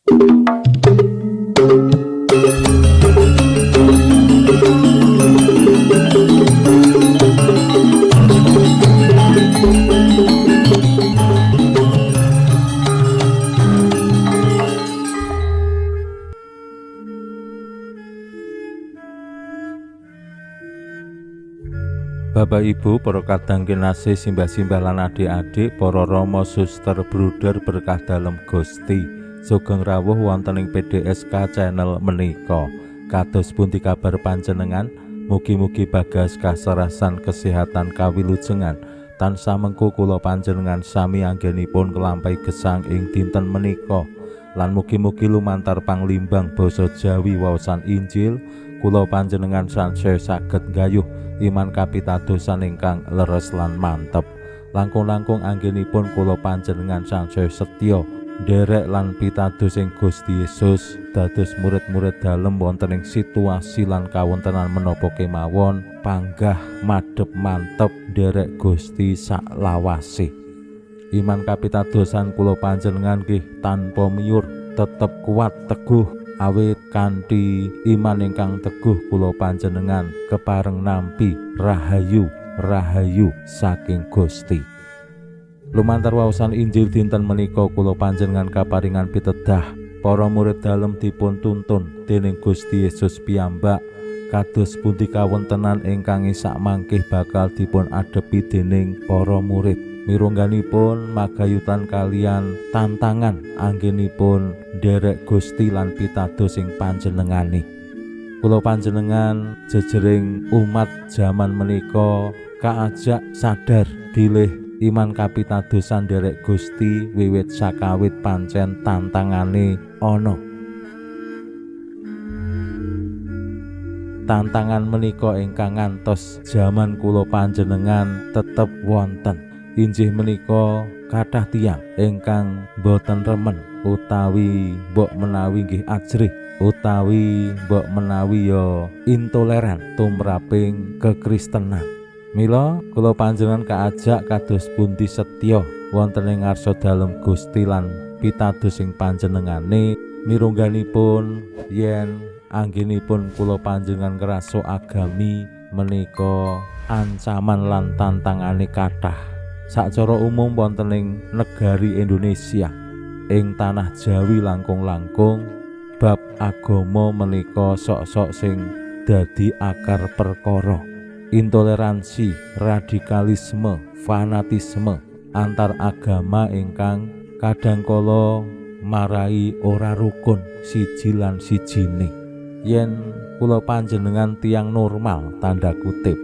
Bapak Ibu, para kadang kinasih, simbah-simbah lan adik-adik, para rama, suster, bruder berkah dalem Gusti. Sugeng rawuh wonten ing PDSK channel menika. Kados pundi kabar panjenengan? Mugi-mugi bagas kasarasan kesehatan kawilujengan. Tansah mengku kula panjenengan sami anggenipun nglampahi gesang ing dinten menika. Lan mugi-mugi lumantar panglimbang basa Jawi waosan Injil kula panjenengan sansaya saged nggayuh iman kapitadosan ingkang leres lan mantep. Langkung-langkung anggenipun kula panjenengan sansaya setya nderek lan pitados ing Gusti Yesus dados murid-murid dalem wonten ing situasi lan kawontenan menapa kemawon panggah madhep mantep nderek Gusti saklawase. Iman kapitadosan kula panjenengan nggih tanpa miyur, tetep kuat teguh. Awit kanthi iman ingkang teguh kula panjenengan kepareng nampi rahayu rahayu saking Gusti. Lumantar waosan Injil dinten menika kula panjenengan kaparingan pitedah para murid dalem dipun tuntun dening Gusti Yesus piyambak kados pundi kawontenan ingkang sak mangkih bakal dipun adepi dening para murid. Mirungganipun magayutan kalian tantangan anggenipun nderek Gusti lan pitados ing panjenengane. Kula panjenengan jejering umat jaman menika kaajak sadar bilih iman kapitadosan nderek Gusti wiwit sakawit pancen tantangane ana. Tantangan menika ingkang ngantos jaman kula panjenengan tetep wonten. Injih menika kathah tiyang ingkang boten remen utawi mbok menawi nggih ajrih utawi mbok menawi ya intoleran tumraping kekristenan. Mila kula panjenengan kaajak kados pundi setya wonten ing ngarsa dalem Gusti lan pitados ing panjenengane. Mirungganipun yen anggenipun kula panjenengan ngrasuk agami menika ancaman lan tantangane kathah. Sacara umum wonten ing negari Indonesia ing tanah Jawi langkung-langkung bab agama menika sok-sok sing dadi akar perkara. Intoleransi, radikalisme, fanatisme antar agama ingkang kadangkala marai ora rukun siji lan sijine. Yen kula panjenengan tiyang normal tanda kutip,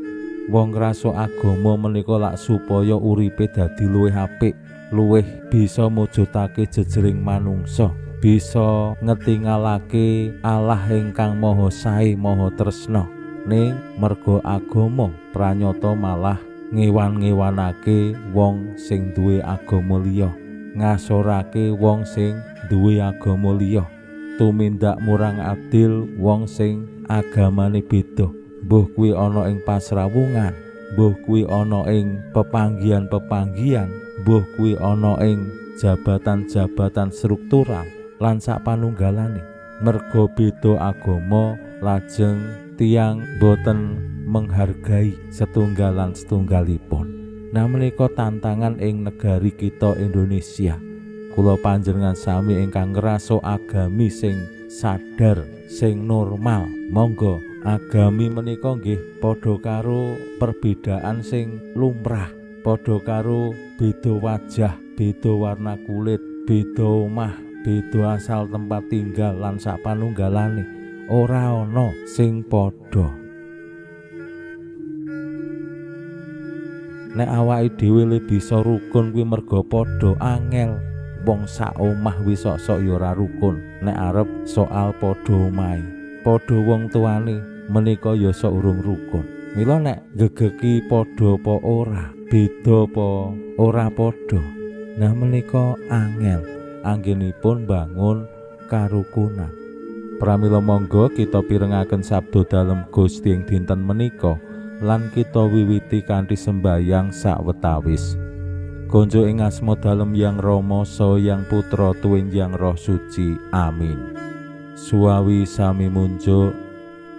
wong ngrasuk agama menika lak supaya uripe dadi luwih apik, luwih bisa mujudake jejering manungsa, bisa ngetingalake Allah ingkang maha sae maha tresna. Ning merga agama pranyata malah ngewan-ngewanake wong sing duwe agama liya, ngasorake wong sing duwe agama liya, tumindak murang adil wong sing agamane beda. Mbuh kuwi ana ing pasrawungan, mbuh kuwi ana ing pepanggihan-pepanggihan, mbuh kuwi ana ing jabatan-jabatan struktural lan sak panunggalane. Merga beda agama lajeng tiyang boten menghargai setunggalan setunggalipun. Nah menika tantangan ing negari kita Indonesia. Kula panjenengan sami ingkang ngrasuk agami sing sadar, sing normal, monggo. Agami menika nggih padha karo perbedaan sing lumrah, padha karo beda wajah, beda warna kulit, beda omah, beda asal tempat tinggal lan sak panunggalane. Ora ana sing padha. Nek awake dhewe le bisa rukun kuwi merga padha angel. Wong sak omah wis sok-sok ya ora rukun nek arep soal padha omahe, padha wong tuane menika ya sok urung rukun. Mila nek gegeki padha apa ora, beda apa ora padha, nah menika angel anggenipun bangun karukunan. Pramila monggo kita pirengaken sabda dalem Gusti ing dinten menika lan kita wiwiti kanthi sembayang sawetawis. Konjuk ing asma dalem Yang Rama saha Yang Putra tuwin Yang Roh Suci. Amin. Suwawi sami munjuk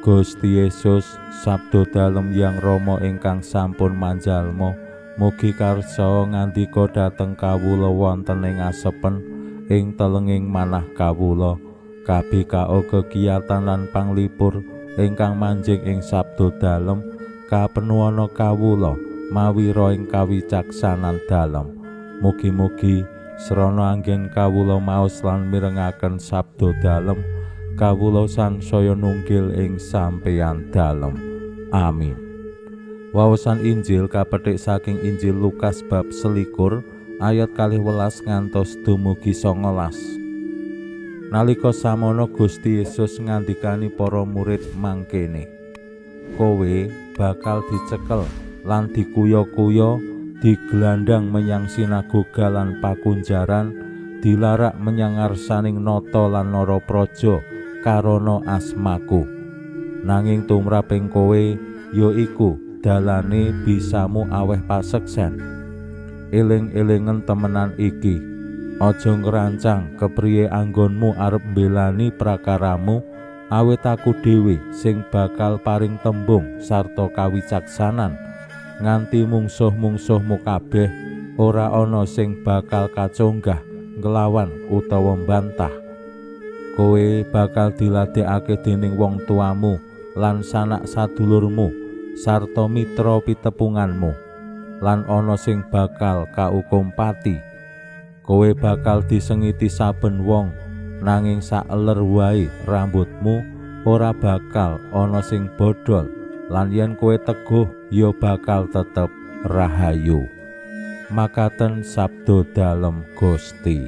Gusti Yesus sabda dalem Yang Rama ingkang sampun manjalma, mugi karsa ngandika dhateng kawula wonten ing asepen ing telenging manah kawula. KBKO kegiatan lan panglipur ingkang manjing ing sabda dalem kapenuana kawula mawira ing kawicaksanan dalem. Mugi-mugi srana anggen kawula maos lan mirengaken sabda dalem, kawula sansaya nunggil ing sampeyan dalem. Amin. Wawasan Injil kapetik saking Injil Lukas bab 21 ayat 12 ngantos dumugi 19. Nalika samono Gusti Yesus ngandikani para murid mangkene, kowe bakal dicekel lan dikuya-kuya, digelandang menyang sinagoga lan pakunjaran, dilarak menyang ngarsaning nata lan narapraja karana asmaku. Nanging tumraping kowe ya iku dalane bisamu aweh paseksen. Eling-elingen temenan iki, aja ngrancang kepriye anggonmu arep mbelani prakaramu, awit aku dhewe sing bakal paring tembung sarta kawicaksanan nganti mungsuh-mungsuhmu kabeh ora ana sing bakal kaconggah nglawan utawa mbantah. Kowe bakal diladekake dening wong tuamu lan sanak sadulurmu sarta mitra pitepunganmu, lan ana sing bakal kaukum pati. Kowe bakal disengiti saben wong, nanging saeler wae rambutmu ora bakal ana sing bodol, lan yen kowe teguh ya bakal tetep rahayu. Makaten sabda dalem Gusti.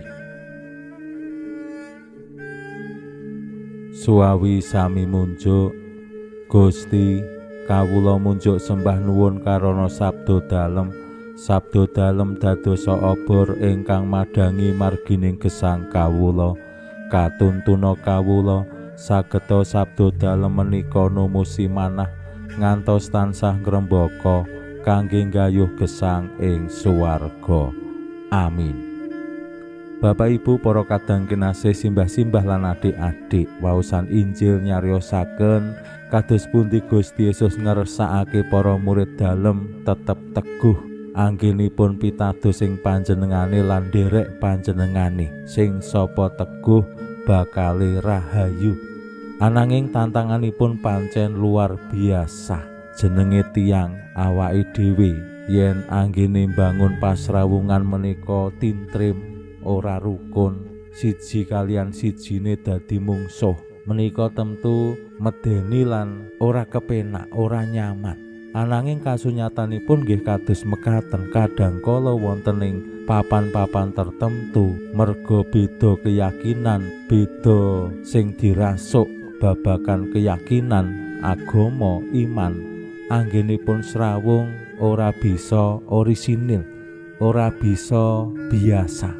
Suwawi sami munjuk Gusti, kawula munjuk sembah nuwun karana sabda dalem. Sabda dalem dadosa obor ingkang madhangi margining gesang kawula. Katuntuna kawula sageta sabda dalem menika numusi manah ngantos tansah ngrembaka kangge nggayuh gesang ing swarga. Amin. Bapak Ibu para kadang kinasih, simbah-simbah lan adik-adik, waosan Injil nyariosaken kados pundi Gusti Yesus ngersakake para murid dalem tetep teguh anggenipun pitados sing panjenengane lan nderek panjenengane. Sing sapa teguh bakale rahayu. Ananging tantanganipun pancen luar biasa. Jenenge tiyang awake dhewe yen anggene mbangun pasrawungan menika tintrim, ora rukun, siji kalian sijine dadi mungsuh, menika tentu medeni lan ora kepenak, ora nyaman. Ananging kasunyatanipun nggih kados mekaten, kadang kala wonten ing papan-papan tertentu merga beda keyakinan, beda sing dirasuk babagan keyakinan, agama, iman, anggenipun srawung ora bisa orisinil, ora bisa biasa.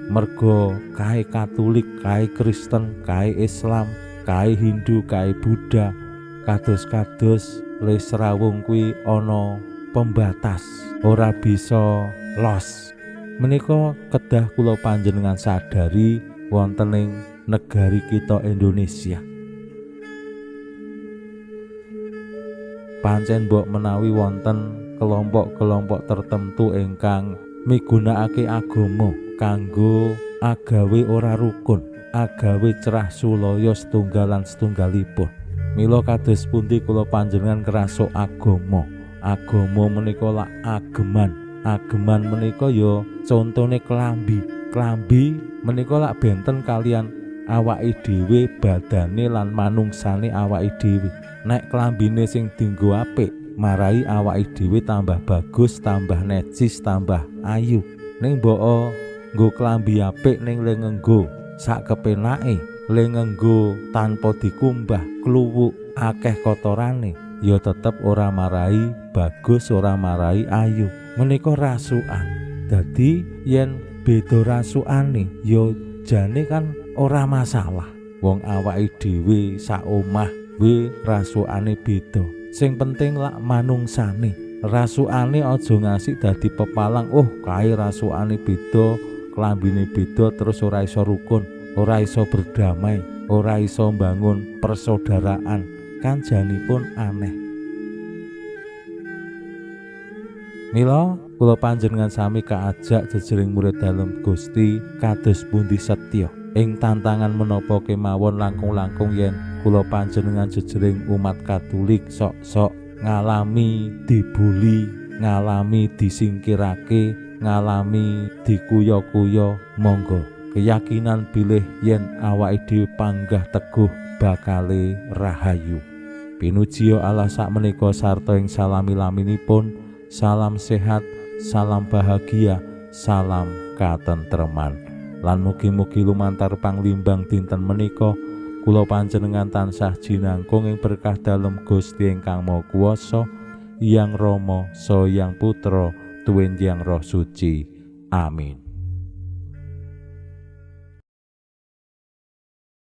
Merga kae Katolik, kae Kristen, kae Islam, kae Hindu, kae Buddha, kados-kados le srawung kuwi ana pembatas, ora bisa los. Menika kedah kula panjenengan sadari wonten ing negari kita Indonesia. Pancen mbok menawi wonten kelompok-kelompok tertentu ingkang migunakake agama kanggo agawe ora rukun, agawe cerah sulaya setunggalan setunggalipun. Mila kados pundi kula panjenengan ngrasuk agama? Agama menika lak ageman. Ageman menika ya contone klambi. Klambi menika lak benten kalian awake dhewe, badane lan manungsane awake dhewe. Nek klambine sing dienggo apik, marai awake dhewe tambah bagus, tambah necis, tambah ayu. Ning mbok nggo klambi apik ning le ngenggo sak kepenake, le ngenggo tanpa dikumbah, kluwuk akeh kotorane, ya tetep ora marai bagus, ora marai ayu. Menika rasukan. Dadi yen beda rasukane ya jane kan ora masalah. Wong awake dhewe sak omah we rasukane beda. Sing penting lak manungsane. Rasukane aja ngasih dadi pepalang, oh kae rasukane beda, klambine beda, terus ora iso rukun, ora iso berdamai, ora iso mbangun persaudaraan. Kan janipun aneh. Mila kula panjenengan sami kaajak jejering murid dalem Gusti kados pundi setya ing tantangan menapa kemawon, langkung-langkung yen kula panjenengan jejering umat Katolik sok-sok ngalami dibuli, ngalami disingkirake, ngalami dikuya-kuya. Monggo keyakinan bilih yen awake dhewe panggah teguh bakale rahayu. Pinujiya Allah sakmenika sarta ing salami-laminipun. Salam sehat, salam bahagia, salam katentreman. Lan mugi-mugi lumantar panglimbang dinten menika kula panjenengan tansah jinangkung ing berkah dalem Gusti ingkang Maha Kuwasa, Hyang Rama, Saha Hyang Putra, tuwin Hyang Roh Suci. Amin.